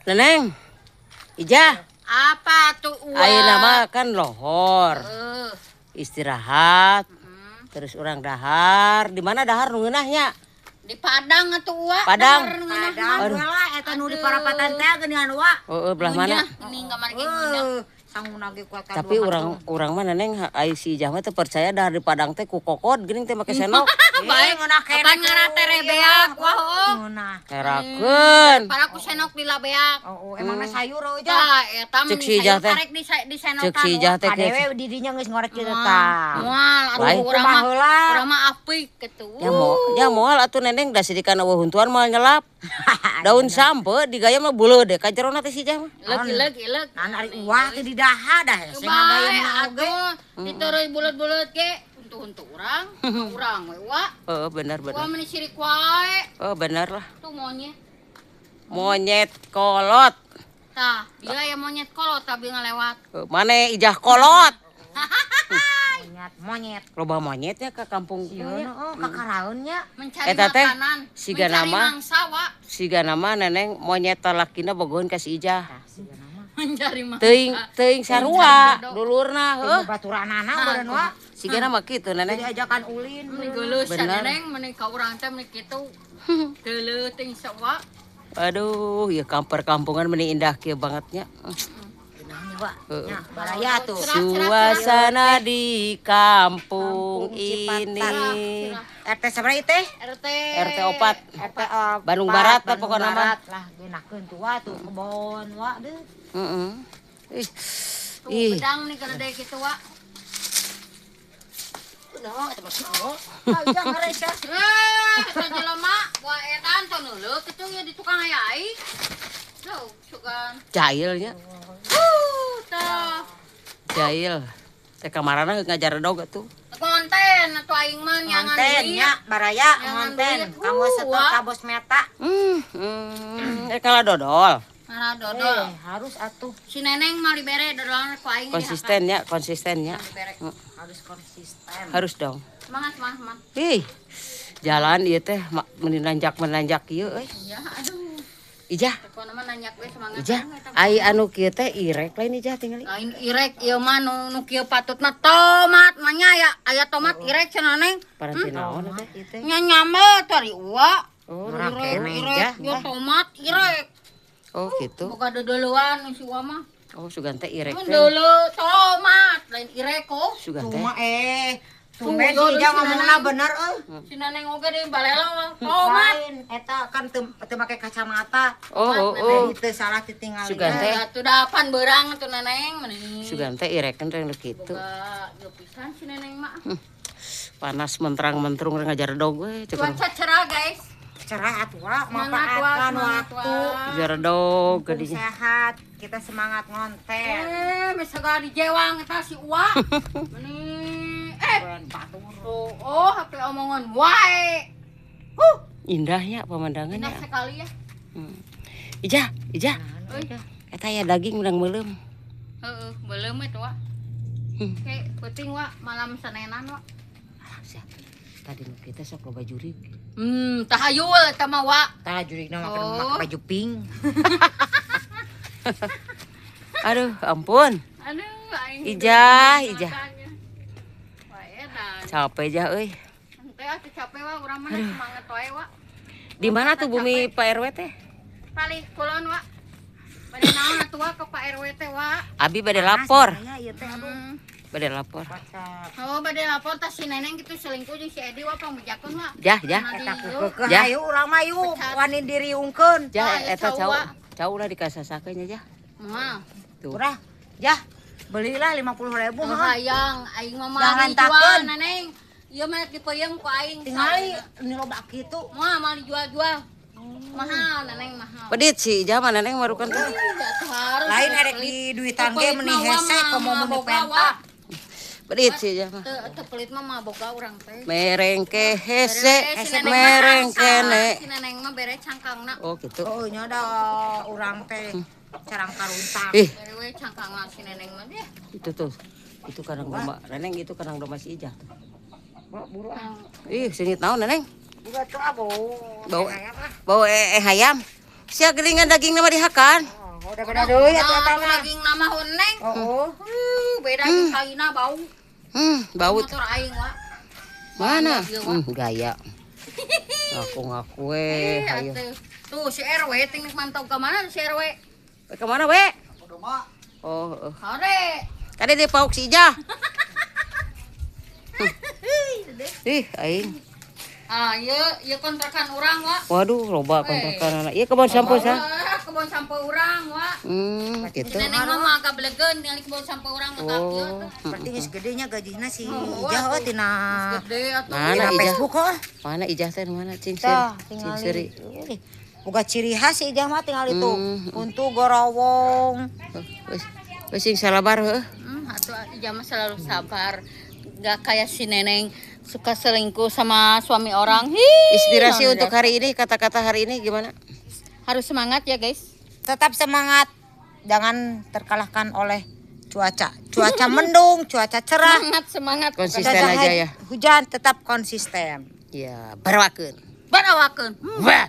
Neneng. Ijah, Apa tuh, Uwa? Ayeuna mah kan lohor. Eh, Istirahat. Terus urang dahar. Di mana dahar nu ngeunahnya? Di Padang atuh, Uwa. Padang. Dahar ngeunah Padang mah. Aduh. lah eta nu di parapatan teh geuningan, Wa. Oh, oh, belah mana? Ini kamar ge ngundah. Heuh, sanguna ge kuat ka Tapi dua urang urang mah, Neneng, ai si Ijah mah teu percaya dahar di Padang teh ku kokod geuning teh make sendok. Baik, ngeunah keneh kapan ngarah tere beak, wah oh. Ngeunah. Herakeun. Para ku senok di labeak. Oh, oh, emangna sayur oh ja. Tah, eta Cek meni si Ijah sayur teh. karek di senokan. Cek si Ijah teh Kadewe di dinya geus ngorek kieu tah. Moal atuh Lain. urang mah. Kumaha heula? Urang mah apik gitu. Ya mau, ya moal atuh, Neneng, da sidikan euweuh huntuan moal nyelap. Daun sampe digayam mah beuleud deh ka jerona teh si Ijah mah. Ileuk ileuk ileuk. Nah, ari uah teh di daha dah hese Bae ngagayem oge. atuh diteureuy bulet-bulet ge untu-untu urang, urang we, Wa. Oh, bener Wa bener. meni sirik wae. Oh, bener lah. Tuh monyet. Monyet kolot. Tah, dia ya monyet kolot tapi ngelewat. Eh, mana Ijah kolot? Monyet, monyet. Loba monyetnya ke kampung Sieun oh kakaraeun nya. Mencari Eta teh, makanan, siga mencari nama. mangsa, Wa. Siga nama Neneng monyet talakina bogoheun ka si Ijah. Tah siga nama. Mencari mangsa. Teuing teuing sarua dulurna heuh. Baturanana beureun, Wa. Siga nama kitu, Neneng. Diajakan ulin. Meni geuleuh Bener. Neneng, meni ka urang teh meni kitu. Geuleuh teh wa. Aduh, ya kamper kampungan meni indah kieu bangetnya. Geunahnya, Wa. Heeh. Nya, baraya tuh. Suasana di kampung Kampung Cipatat. ini. RT sabaraha ieu teh? RT RT 4. RT opat, Bandung Barat lah Bandung pokokna mah. Barat lah geunakeun tuh, Wa, tuh kebon, Wa, deuh. Heeh. Ih. Tuh Ih, bedang nih gede gitu, Wa. Nah, eta mah oh. Aja ngaresa. Eh, eta jelema, wah edan tuh neuleuh kitu ya di tukang aya aing. Tuh, sugan. Jahilnya, Tah. Jahil. Teh kamarana ngajar dog atuh. Konten atuh aing mah nyangan Ngonten duit. nya baraya Nyangan ngonten duit. kanggo setor Wah. ka bos meta. Eh kalah dodol. Nah, dodol. Eh, harus atuh. Si Neneng mah dibere dodolan ku aing. Konsistennya, konsistennya. Dibere. Harus konsisten. Harus dong. Semangat, semangat, semangat. Ih. Jalan ieu teh menanjak menanjak ieu euy. Iya, aduh. Ijah, Pokona mah nanyak we semangat. Ijah, ai anu kieu teh irek lain, Ijah, tingali. Lain irek ieu mah nu nu kieu patutna tomat mah nya aya aya tomat irek cenah, Neng. Paranti naon teh? Ieu teh. Nya nyame teh ari uwa. Oh, Murah Irek, keneh, irek, Jah. ieu tomat irek. Oh gitu. Boga dodoluan si uwa mah. Oh, sugan teh irek Mun teh. deuleu tomat lain irek kok. Sugan teh. Cuma tumben Tuh, si Ijah si ngomongna Neneng. bener euy. Si Neneng oge deui balela mah tomat. Lain eta kan teu teu make kacamata. Oh, oh, oh. Jadi teu salah titingali. Sugan teh. Atuh dapan beurang atuh Neneng meni. Sugan teh irek kan teh nu kitu. Boga ieu pisan si Neneng mah. Panas menterang-menterung ngajar dog we cek urang. Cuaca cerah, guys. Cerah atuh, Wa, Semangat, Wa, manfaatkan semangat, waktu. Wa. Ngajar dog Mumpung gadinya. sehat, kita semangat ngonten. Eh, misalnya di jewang eta si Uwa. Meni eh Batur. oh, oh HP omongan wae. Indahnya pemandangannya. Indah sekali ya. Ijah, Ijah. Euy, Eta ya daging urang meuleum. heeh, belum itu, Wa. Oke, penting, Wa, malam Senenan, Wa. Alah, sia. Tadi nu kita sok loba jurig. Tahayul eta mah, Wa. Tah jurigna make Oh. make baju pink. Aduh, ampun. Aduh, aing. Ijah, Ijah. Wah, edan. Capek jah euy. Teh atuh capek, Wa, urang mah semangat wae, Wa. Di mana tuh bumi Pak RW teh? Palih kulon, Wa. Bade naon atuh, Wa, ke Pak RW teh, Wa? Abi bade lapor. Ya ieu teh aduh. Bade lapor. Baca. Oh, bade lapor tah si Neneng gitu selingkuh jeung si Edi, Wa, pangbejakeun, Wa. Jah, jah. Nah, Eta di- keukeuh Ya. hayu urang mah yuk wani diriungkeun. Jah, Ah, eta cau, cau. Wa. Cau lah dikasasakeun nya, Jah. Moal. Tuh. Urah, jah. Belilah 50.000 Oh, heuh. hayang aing mah Jangan moal dijual, takut. Neneng. Ieu mah dipeuyeung ku aing. Tingali ini loba kitu. Moal moal dijual-jual. Mahal, Neneng, mahal. Pedit si Ijah mah Neneng marukan teh. Ih, atuh harus. Lain erek di duitan ge Teu meni pelit mah, hese Wa, komo mah meni boga, penta. Wa. Pedit si Ijah mah. Teu teu pelit mah mah boga urang teh. Merengke hese, Bere, si Neneng mah merengkene. Si Neneng mah bere cangkangna. Oh gitu. Oh nya da urang teh carang karuntang. Ih, Bere we cangkangna si Neneng mah deh. itu tuh. Itu kandang domba. Neneng, itu kandang domba si Ijah tuh. Buru ah. Ih, sengit naon, Neneng? Buka tuh ah bau. Bau Ayam ah. bau eh, hayam. Sia gelingan daging nama dihakan. Oh, udah beda deui atuh eta Nah, mah. daging nama Neng. Oh. Beda jeung kaina bau. Bau. Motor aing wa. Mana? Gaya. Ngaku-ngaku we, Eh, hayo. atuh. Tuh si RW ting mantau ke mana si RW? Ke mana we? Oh, oh. Hore. Kade dia pauk si Ijah. Ih, aing. Ah, ieu ieu kontrakan urang wa. Waduh, loba kontrakan anak. Iya kebon sampeu sa. Ah, kebon sampeu urang wa. Gitu. Neneng mah agak belegeun tinggal kebon sampeu urang mah kieu Oh. tuh. Berarti geus gedenya gajihna si Ijah oh tina Gede atuh. Mana tina Ijah? Facebook oh. Mana Ijah teh mana cing seri? Tah, Cing tingali. seri. Ih, boga ciri khas si Ijah mah tinggal itu. Untuk gorowong. Wes wes sing salabar heuh. Atuh Ijah mah selalu sabar. Gak kayak si Neneng suka selingkuh sama suami orang. Hi, Inspirasi luar untuk biasa. hari ini, kata-kata hari ini gimana? Harus semangat ya, guys. Tetap semangat. Jangan terkalahkan oleh cuaca. Cuaca mendung, cuaca cerah. Semangat, semangat. Konsisten Cuaca aja ya. hujan tetap konsisten. Ya, barawakeun. Barawakeun. Wah.